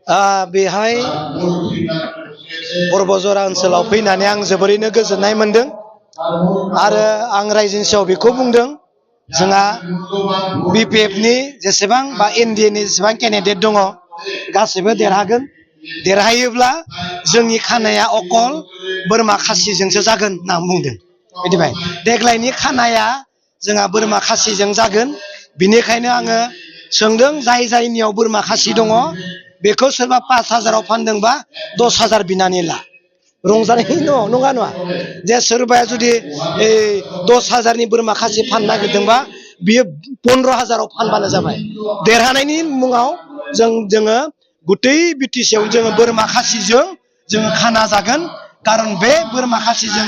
बेहाय बरबजरा ओनसोलाव फैनानै आं जोबोरैनो गोजोननाय मोनदों आरो आं रायजोनि सायाव बेखौ बुंदों जोंहा बिपिएफनि जेसेबां बा एनडिएनि जेसेबां केन्डिडेट दङ गासैबो देरहागोन देरहायोब्ला जोंनि खानाया अकल बोरमा खासिजोंसो जागोन होनना बुंदों मिथिबाय देग्लायनि खानाया जोंहा बोरमा खासिजों जागोन बिनिखायनो आङो सोंदों जाय जायनियाव बोरमा खासि दङ बेखौ सोरबा 5,000आव फानदोंबा 10,000 बिनानै ला रंजानाय नङा नङा जे सोरबाया जुदि 10,000नि बोरमा खासि फाननो नागिरदोंबा बियो 15,000आव फानबानो जाबाय देरहानायनि मुङाव जोङो गुतै बिटिसिआव जोङो बोरमा खासिजों जोङो खाना जागोन कारन बे बोरमा खासिजों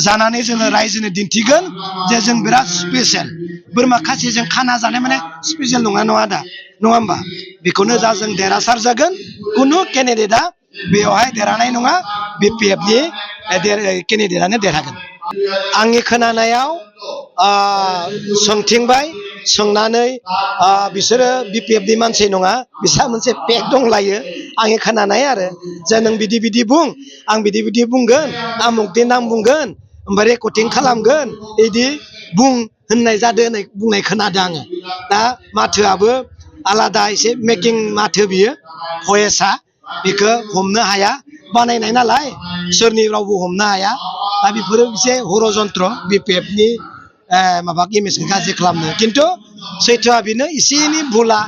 जानानै जोङो रायजोनो दिन्थिगोन जे जों बिराद स्पेशल बोरमा खासिजों खाना जानाय माने स्पेशल नङा दा नङा होमबा बेखौनो जा जों देरहासार जागोन कुनु केन्डिडेटआ बेयावहाय देरहानाय नङा बिपिएफनि केन्डिडेटआनो देरहागोन आंनि खोनानायाव सोंथिंबाय सोंनानै बिसोरो बिपिएफनि मानसि नङा बिसा मोनसे पेक दंलायो आंनि खोनानाय आरो जे नों बिदि बुं आं बिदि बुंगोन आमुकनि नाम बुंगोन ओमफ्राय रेकर्डिं खालामगोन बिदि बुं होननाय जादों होननाय बुंनाय खोनादों आङो दा माथोआबो आलादा एसे मेकिं माथो बियो भयेसआ बेखौ हमनो हाया बानायनाय नालाय सोरनि रावबो हमनो हाया दा बेफोरो एसे हरजन्त्र बिपिएफनि माबा इमेजखौ गाज्रि खालामनो खिन्थु सैथोआ बेनो एसे एनै भुला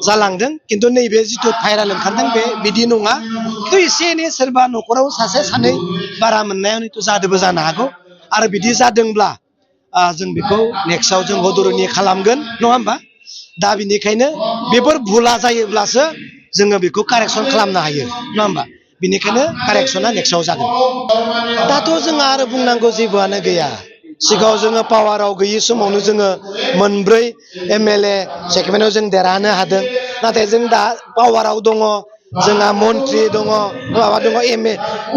जालांदों खिन्थु नैबे जिथु भाइराल ओंखारदों बे बिदि नङा खिन्थु एसे एनै सोरबा न'खराव सासे सानै बारा मोननायाव हयथ' जादोंबो जानो हागौ आरो बिदि जादोंब्ला जों बेखौ नेक्स्टआव जों हदरनि खालामगोन नङा होमबा दा बिनिखायनो बेफोर भुला जायोब्लासो जोङो बेखौ कारेक्सन खालामनो हायो नङा होमबा बिनिखायनो कारेक्सना नेक्स्टआव जागोन दाथ' जोंहा आरो बुंनांगौ जेबोआनो गैया सिगाङाव जोङो पावाराव गैयि समावनो जोङो मोनब्रै एमएलए सेगमेन्टआव जों देरहानो हादों नाथाय जों दा पावाराव दङ जोंहा मन्त्रि दङ माबा दङ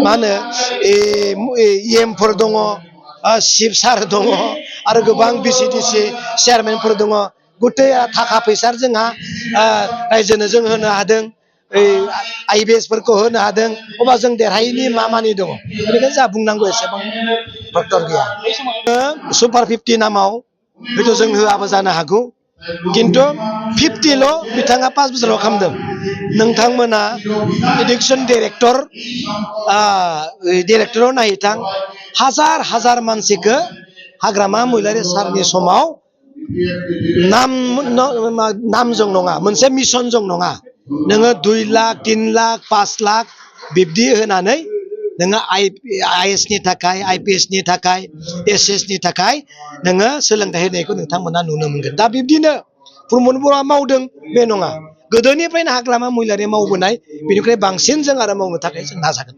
मा होनो एमफोर दङ चिफ सार दङ आरो गोबां बिसिडिसि चेयारमेनफोर दङ गुतै थाखा फैसा जोंहा रायजोनो जों होनो हादों आइबिएसफोरखौ होनो हादों अब्ला जों देरहायैनि मा मानि दङ बेनिखायनो जा बुंनांगौ एसेबां डक्टर गैया सुपार 50 नामाव हयथ' जों होआबो जानो हागौ खिन्थु 50ल' बिथाङा 5 बोसोराव खालामदों नोंथांमोना इडुकेसन डिरेक्टराव नायहैथां हाजार मानसिखौ हाग्रामा महिलारि सारनि समाव नामजों नङा मोनसे मिशनजों नङा नोङो 2 लाख 3 लाख 5 लाख बिब्दि होनानै नोङो आइएसनि थाखाय आइपिएसनि थाखाय एसएसनि थाखाय नोङो सोलोंथाइ होनायखौ नोंथांमोना नुनो मोनगोन दा बिब्दिनो प्रमद बर'आ मावदों बे नङा गोदोनिफ्रायनो हाग्रामा महिलारि मावबोनाय बेनिफ्राय बांसिन जों आरो मावनो थाखाय जों नाजागोन